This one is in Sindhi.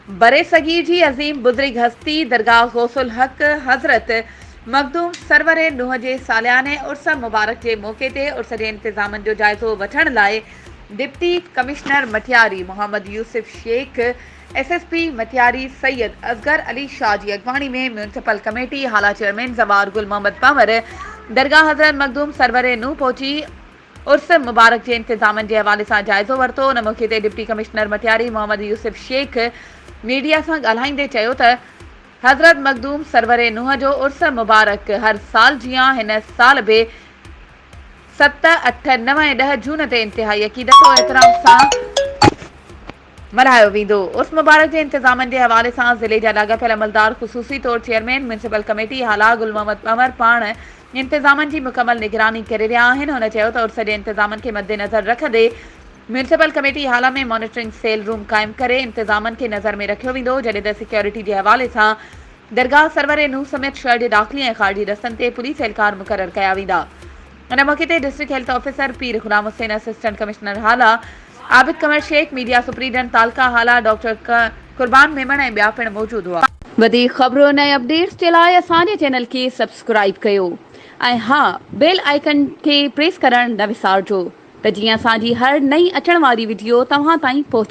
برصغير جي عظيم بزرگ هستي درگاهه غوث الحق حضرت مخدوم سرور نوح جي سالياني عرس مبارڪ جي موقعي تي عرس جي انتظامن جو جائزو وٺڻ لاء deputy commissioner Matiari Muhammad Yousuf Shaikh, S S P Matiari Syed Asghar Ali Shah جي اڳواڻي ۾ municipal committee Hala chairman Zawar Gul Muhammad Panhwar درگاهه حضرت مخدوم سرور نوح پهچي عرس مبارڪ جي انتظامن جي حوالي سان جائزو ورتو. ان موقعي تي deputy commissioner Matiari Muhammad Yousuf Shaikh media سان ڳالهائيندي چيو ته حضرت مخدوم سرور نوح جو عرس مبارڪ هر سال جيان هن سال به ست، اٺ، نو ۽ ڏهه جون تي انتهائي عقيدت و احترام سان ملهايو ويندو. عرس مبارڪ جي انتظامن جي حوالي سان ضلعي جا لاڳاپيل عملدار خصوصي طور chairman municipal committee Hala Gul Muhammad Panhwar پاڻ انتظامن جي مڪمل نگراني ڪري رهيا آهن. هن چيو ته عرس جي انتظامن کي مدنظر رکندي municipal committee Hala ۾ monitoring cell room قائم ڪري انتظامن کي نظر ۾ رکيو ويندو جڏهن ته سيڪيورٽي جي حوالي سان درگاهه سرور نوح سميت شهر جي داخلي ۽ خارجي رستن تي پوليس اهلڪار مقرر ڪيا ويندا. ان موقعي تي district health officer Pir Ghulam Hussain, assistant commissioner Hala Abid Qamar Shaikh, media superintendent تعلقه هالا ڊاڪٽر قربان ميمڻ ۽ ٻيا پڻ موجود هئا. وڌيڪ خبرن ۽ اپڊيٽس جي لاء اسان جي چينل کي سبسڪرائيب ڪيو ۽ ها بيل آئيڪن کي پريس ڪرڻ نه وسارجو ته جيئن اسان جي هر نئين اچڻ واري وڊيو توهان تائين پهچي.